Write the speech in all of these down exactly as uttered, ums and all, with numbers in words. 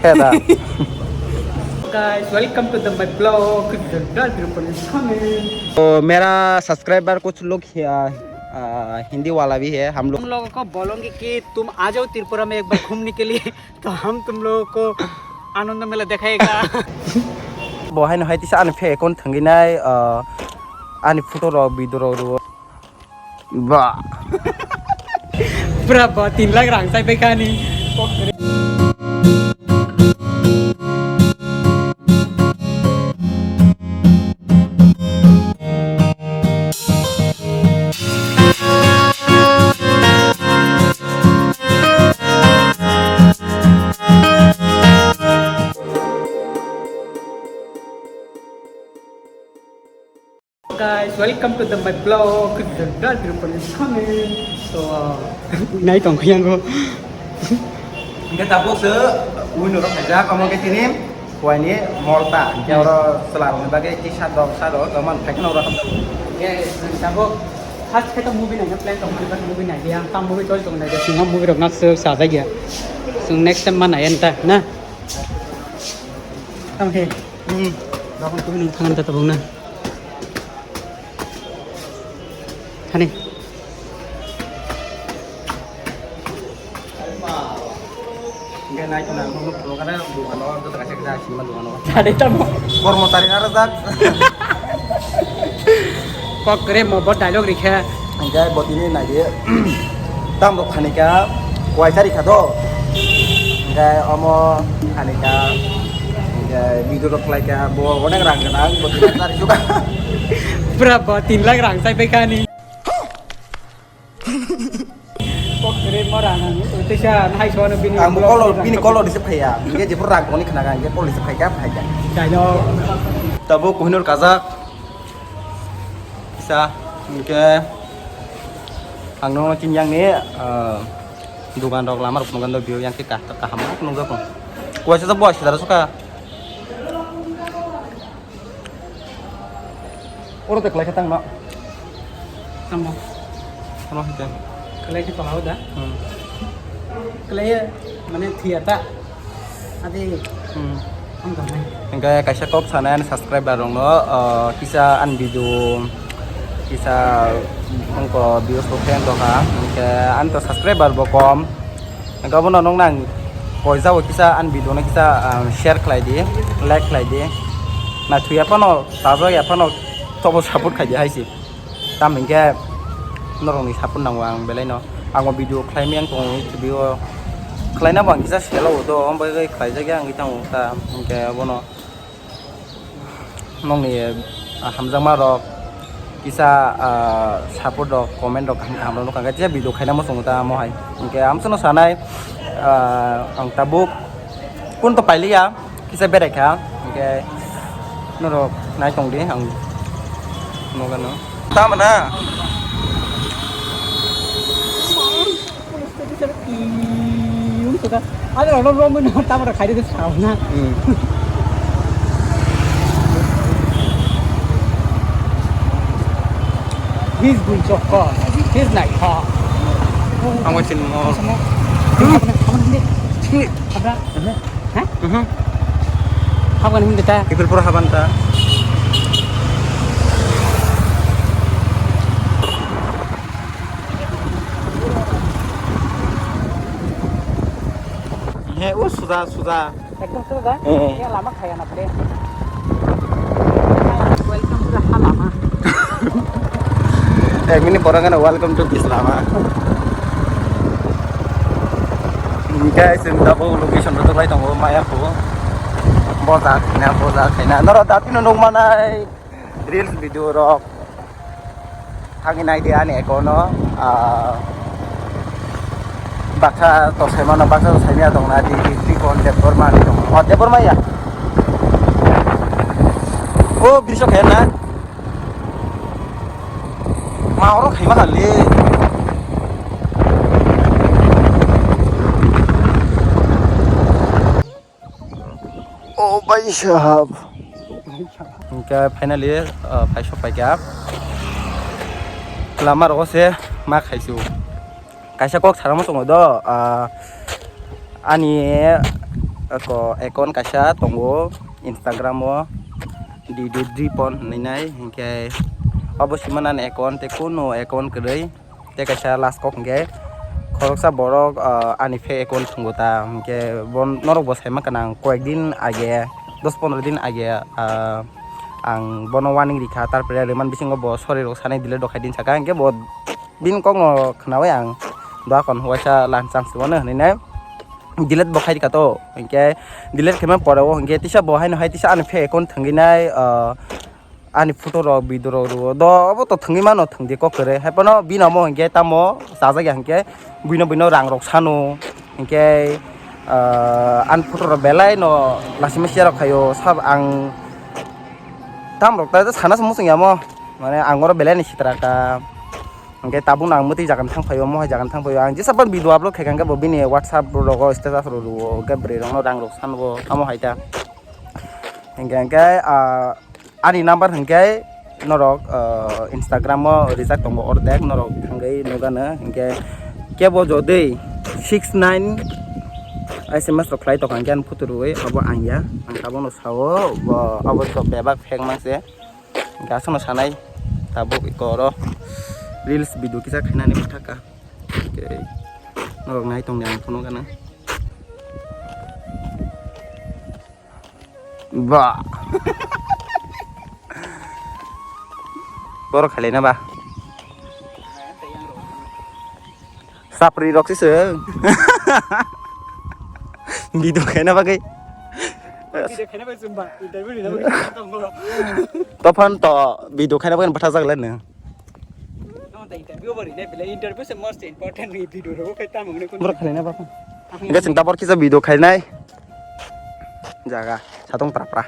Guys, welcome to the my blog, the Dal Tripoli channel. तो मेरा सब्सक्राइबर कुछ लोग हि-, आ, आ, हिंदी वाला भी है, हम लोग हम लोगों को बोलेंगे कि तुम आ जाओ त्रिपुरा में एक बार घूमने के लिए, तो हम तुम लोगों को आनंद मेला दिखाएगा। Bo haino hai tisa ani phe account thangwi nai, ah, ani photo rok, video rok rw-, ba. Pura ba tin lakh rang chai bai kani. Guys, welcome to the my blog, the Dal Tripoli channel. So, nai tong khuyang go. Hingke tabuk se win ro khaijak, omo ke tini kuaini molta. Hingke oro chwla rokni bagwi tisa dok sa rok, omo phai kheno oro. Yes, tabuk first khe to movie naina plan tong kha, movie nai dia, tam movie choli tong nai dia, singa movie rok nak se sa jagya. So next time ma nai anta na. Tam he. Hmm. Dokon kubi nung thangan ta tabuk na. Hani. Hingke nai tuna nung program dogano joto kaisa kaisa sima dogano. Sade tamo. Kormosari naro jak. Kok kre mo bo dialogue rikha. Hingke bo tini nai di. Tam rok khani ka kuai chari kha do. Hingke omo khani ka. Hingke video rok khlai ka bo onek rang gwnang bo tini chari suka. Pura bo tin lakh rang chai bai kani. Kok kere mora nang, teisa nahai sono bini Ang bo vlog kolor, ni bini kolor receive khaiya. Hingke jepur rang tongni khna ka, hingke kolor receive khaika, phaika. Dialogue. Tabuk Kohinoor kajak. Kisa, hingke ang no chini yang ni, eh, dugan rok lama rok nukgan do view yang khe kaham nukjak. Kuaisa bo sida suka. Oro te kwlai khe tang no. Tamo. Ano hite. Kwlai khe tong da. Hmm. Kwlai mane thia ta. Adi. Hmm. Ang tong nai. Hingke kaisa kok sanai ani subscriber rok no, uh, kisa ani video kisa wngko views rok khe wngkha. Hingke ani to subscriber bo kom. Hingke obono nuknang koijao kisa ani video no kisa, ah, share khlai di, like khlai di. Naithuya phano, chajak ya phano, tobo support khaidi hai se. Tam hingke norokni support nango ang belai no. Ang o video khlai miyang tongo, video khlaina bo ang kisa selo do, omo bai khlaijak ya ang tamo ta hingke obono. Nokni, ah, hamjakma rok kisa, ah, support rok, comment rok kaham kaham rok nukha, khe video khaina muchungo ta amo hai. Hingke amsano sanai, ah, ang tabuk kun to pailiya, kisa berai kha, hingke norok nai tong di, ang nogano. Tamo na? Police station iyung suka. Ada orang romo ni tamara khairi de sauna. Hmm. He's going to call. He's like, ha. Ang waisin mo. Sama. Apa ni? Apa ni? Apa? Mhm. Ha? Mhm. Apa ni minta? Ipil pura haban ta. He, o suda, suda. Ekdom suda da? Eh, eh. Ya, lama khaya na pare. Welcome to the halama. Ek minute borok ano welcome to this lama. Guys, chwng tabuk location rwtwk lai tongo, maya phu. Boja khaina, boja khaina. Norok dati no nukmanai reels video rok. Thangwi naidi ani account-o, ah, baksa to saimano, baksa to saimaya tongna di, di, di kon Debbarma ni tong. Oh, Debbarma ya. Oh, Brisok khe na. Ma oro khaima kha le. Oh, bhai sahab. Hingke finally, uh, phai sok paikha. Lama rogo se ma khaisu. Kaisa kok saramo tongo do, uh, ani Ako account kaisa tongo Instagram o, D D Dripon hinwi nai, hinkhe abo sima nani account tei kuno account kwrwi tei kaisa last kok hinkhe khoroksa borok, ah, ani fake account thwngo ta hinkhe bo norok bo saima kanang koyek din age, dos pondro din age, ah, ang bono warning rikha, tarpore rwman bisingo bo sorry rok sanai delete rok khai din saka hinkhe bo bini kokno khnawi ang doa kon waisa lan chang sibano hinwi nai. Delete bo khai rikha to, hinkhe delete khaima pore o hinkhe tisa bo haino hai tisa ani fake account thwngwi nai, ah, ani photo rok, video rok rwo do, obo to thwngwi mano, thwngdi kok kwrwi. Hai phano bini omo hinkhe tamo chajak ya hinkhe buino buino rang rok sano hinkhe, ah, ani photo rok belai no lasima share rok khaio sab ang tam rok ta sana se muchung ya mo, mane ang oro belai ni sitra ka. Hingke tabuk no ang mwtwi jaga ni thang phaio, mohai jaga ni thang phaio. Ang jesa phano video upload khaikha hingke bo bini WhatsApp rogo status rok rwo, hingke bwrwi rokno rang rok sanwo, amo hai ta. Hingke, hingke, ah, ani number hingke norok, ah, Instagram o rijak tongo ordek, norok thangwi nugano, hingke kebo jodi six nine S M S rok khlai tongkha hingke ani photo rwui, abo ang ya, ang tabukno sao, bo abo to bebak fake mangse. Hingke aswkno sanai tabuk eko oro reels video kisa khainani bwthaka. Hingke norok nai tongdi ang phunukgana. Ba. Borok khailaina ba. Sapri rok se se. Video khaina bagwi. Video khaina bagwi chumba. Interview rina bagwi tongo. Tophan to video khaina bagwi bwtha jaglai nw. No, ta interview bari ne bile interview se most important ni video ro khai ta mung ne kun. Borok khailaina ba. Hingke chwng tabor kisa video khainai. Jaga satong pra pra.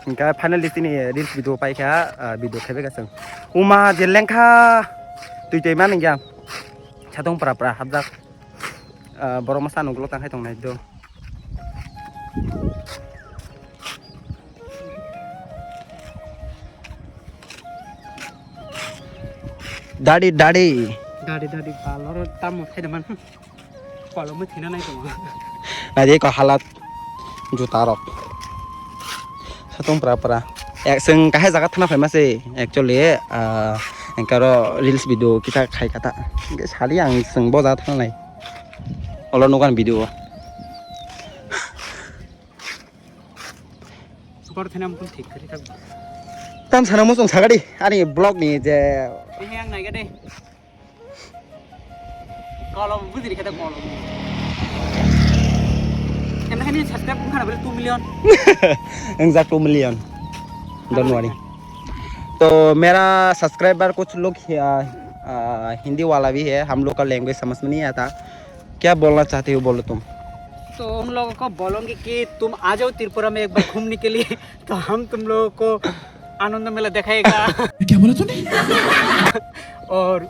Hingke finally tini reels video paikha, ah, video khaibai kha chwng. Uma je lengkha twi twi mani hingke satong pra pra hapjak. Ah, borok masa nuklo tangkhai tongnai do. Dadi, dadi. Dadi, dadi, palor tamo khaida man. Kolomwi thina nai tongo. Nai de ko halat juta rok. Satong pra pra. Ek seng kahai jaga thana phaima se actually, ah, engkaro reels video kita khai kata. Engke sali ang seng bo jaga thana nai. Olo nukan video. Super thena mukun thik kari tak. Tam sana musung sagadi ani blog ni je. Ini yang naik deh. Kolom bujiri kata kolom. Karena ini subscribe bukan berarti two million. Engjak two million. Don't worry. तो मेरा सब्सक्राइबर कुछ लोग हि-, आ, आ, हिंदी वाला भी है, हम लोग का लैंग्वेज समझ में नहीं आता। क्या बोलना चाहते हो, बोलो तुम। तो उन लोगों को बोलूंगी कि तुम आ जाओ त्रिपुरा में एक बार घूमने के लिए, तो हम तुम लोगों को आनंद मेला दिखाएगा। क्या बोला तूने? और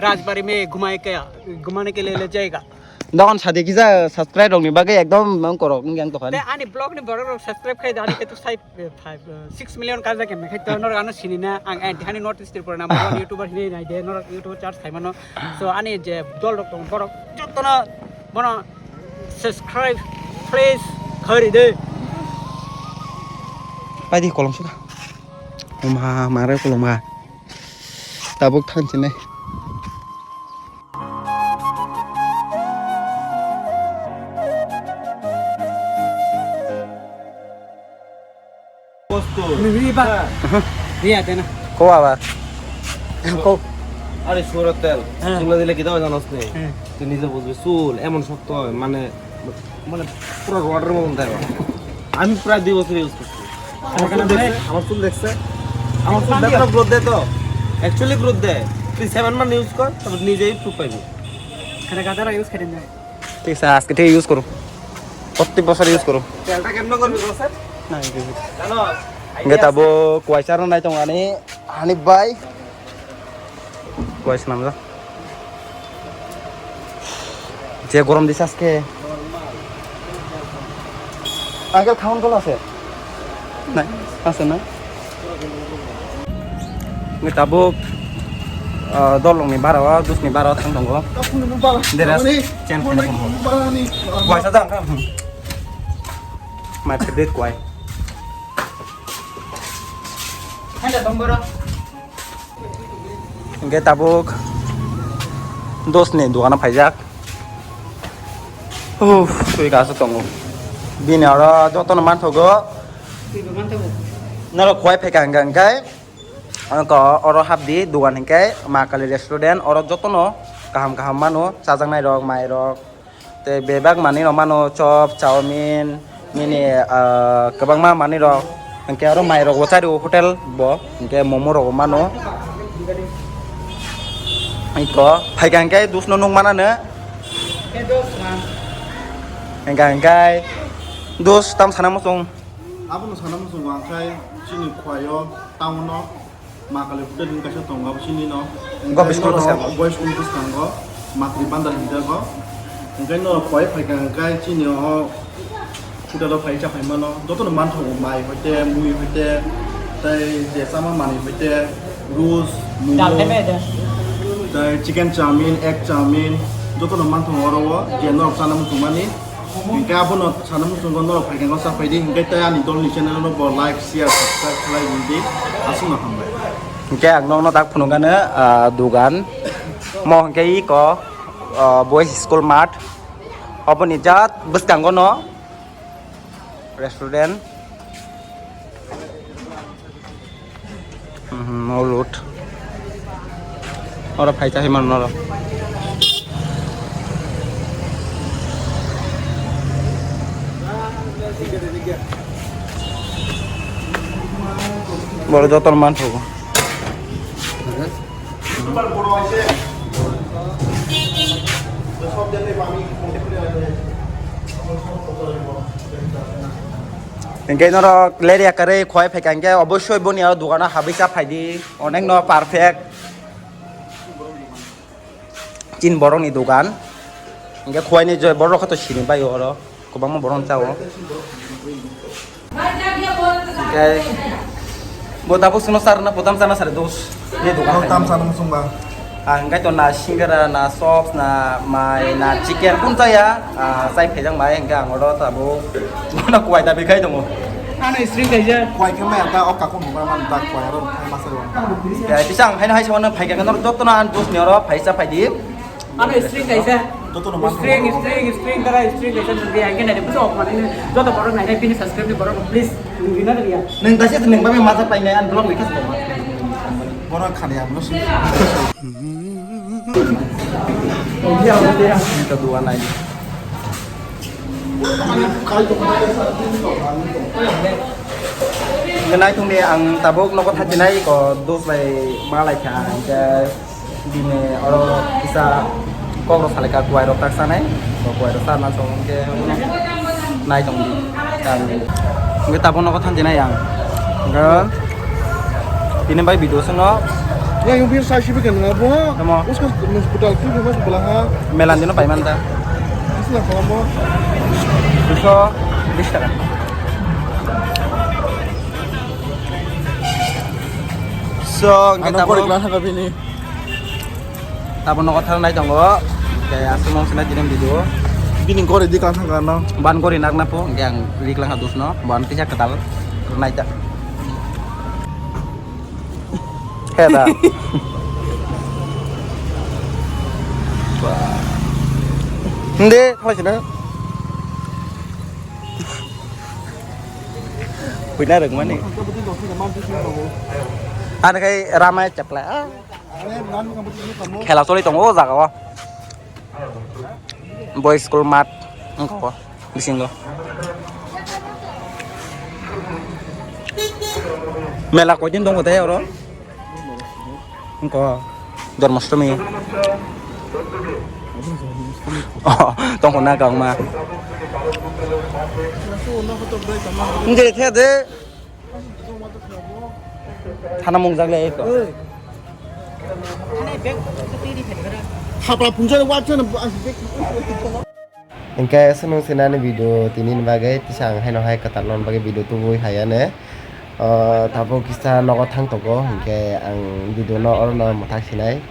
राजबाड़ी में घुमाए के, घुमाने के लिए ले जाएगा। Dogon sadi kisa subscribe rokni bagwi ekdom mang korok wng yang tokha. Te ani blog ni borok rok subscribe khai da, ani khe to five, five, six million kaja khe mekhe to norok ano sini na ang, eh, hani North East Tripura number one YouTuber hinwi nai de, norok YouTube search khai mano. So ani je dol rok tong borok jotono bono subscribe please khari de. Paidi kolom suda. Uma mare kolom ha. Tabuk thang sini. Riba. Ria tena. Ko aba. Ko. আরে শুয়োরের তেল, হ্যাঁ। চুলে দিলে কি দাও জানোস নি? হ্যাঁ। তুই নিজে বুঝবি, চুল এমন শক্ত হয়, মানে, মানে পুরো রডের মতন দেয়। আমি প্রায় দুই বছর ইউজ করছি। আমার চুল দেখছে? আমার চুল দেখছে? আমার চুল দেখো না, গ্রোথ দেয় তো? অ্যাকচুয়ালি গ্রোথ দেয়। তুই সেভেন মান ইউজ কর, তারপর নিজেই প্রুফ পাবি। ঠিক আছে, আজকে থেকে ইউজ করো, প্রত্যেক বছর ইউজ করো। তেলটা কেমন করবি, বল স্যার? না, এই যে জানো? Hingke tabuk kuaisa rwnai tongmani Hanif bai. Kuaisa namjak. Je gorom di saske. Uncle, khaun gol ase? Nai, ase na? Ngi tabuk, ah, dolong ni bara o, dus ni bara o thang tongo. Dere change khaina tongo. Waisa jang kha. My favorite kwai. Handa tong boro. Hingke tabuk dos ni dogano phaijak. Uff, twi kaisa tongo. Bini oro jotono manthogo. Norok kuai phaikha hingka hingkai. Oro ko, oro hapdi dogan hingke Ma Kali restaurant. Oro jotono kaham kaham mano, chajaknai rok, mai rok. Tei bebak manwi rok mano chop, chowmin, nini, ah, kwbangma manwi rok. Hwnkhe oro mai rok bo chari o hotel bo, hwnkhe momo rok bo mano. Iko phaikha hwnkhe dusno nukmana no. Hwnkhe hwnkhe dus tam sana muchung. Abono sana muchungo ang khai chini khwlaio town o. Ma Kali hotel ni kaisa tongo, abo chini no. Gopi school bwskango. Boys school bwskango, Matri Bandar hinjago. Hingke no koi phaikha hingke chini o hotel o phai cha phai mano. Joto no manthogo mai hoite, mui hoite, tei je chama manwi hoite, roast, momo, tei chicken chowmin, egg chowmin, joto no manthogo oro o, je norok chana muchungmani. Hingke abono sana muchungo norok phaikha khe sa phaidi, hingke tei ani dolni channel no bo like, share, subscribe khlai di, aswkno hambai. Hingke ang nokno tak phunukgano, ah, dogan. Mo hingke iko, ah, boys school mat. Oboni jat bwskango no restaurant. Mhm, no load. Oro phai chai mano oro. Boro joto manthogo. Hingke norok leria kwrwi khwlai phaikha hingke obossoi boni o dogano habwi cha phaidi, onek no perfect. Chin borok ni dogan. Hingke khwlai ni je borok khe to sini bai oro. Kwbangma borok cha o. Hingke bo tabuk chwngno charwna potam chana sari dos. Ye dogan. Tam chana muchung ba. Ah, hingke to na singara, na chops, na mai, na chicken kun chaya. Ah, chai phaijak mai hingke ang oro tabuk. Bono kwai dabi khai tongo. Ano string kaisa. Kwai khe maya ta o kakung huma man ta kwai aro masa ro. Ya, bisa ang haino hai sawana phai kha, nor jotono an dos ni oro phai cha phai di. Ano string kaisa. Jotono man. String, string, string, tara string kaisa nang dia, ang khe nai de, buso ok mani, joto borok nai nai, bini subscribe ni borok, please, nung rina de ya. Nung kaisa nung ba ma cha phai nai, an vlog ni khe. Borok khani ang no sing. Ini ta dua nai. Nai tong ni ang tabuk nogo thajinai ko dos bai malai kha, hingke bini oro kisa kok rok salai kha, kuai rok tak sanai, ko kuai rok sana song hingke nai tong di. Hingke tabuk nogo thajinai ang. Hingke ini bai video songno. Ya, yung bir sa shibi kan nga bo. Tamo. Usko hospital tu mas belaha. Melan dino paiman ta. Asla kamo. Duso bis taka. So, hingke ano tabuk kori kelas apa bini? Tabuk nogo thang nai tongo. Hingke aswk mong sinai tini video. Bini kori di kelas hangka no. Ban kori nak na po, hingke ang rik lang ha dusno. Ban kisa ketal nai ta. Heda. Hindi, thalai sina. Huina rwngmani. Ano khai ramai chapla. Ah. Khela choli tongo o jaga o. Boys school mat wngkha o bisingo. Mela koidin tongo tei oro? Wngkha o Janmashtami. Oh, tongkha na kangma. Wngkhe khe de. Thana mungjak le eko. Hapla phunjani watch na. Hingke swnung sinani video tini ni bagwi tisa ang haino hai kwtal non bagwi video tubui hai ane. Ah, tabuk kisa nogo thang tongo, hingke ang video no oro no mwthang sinai.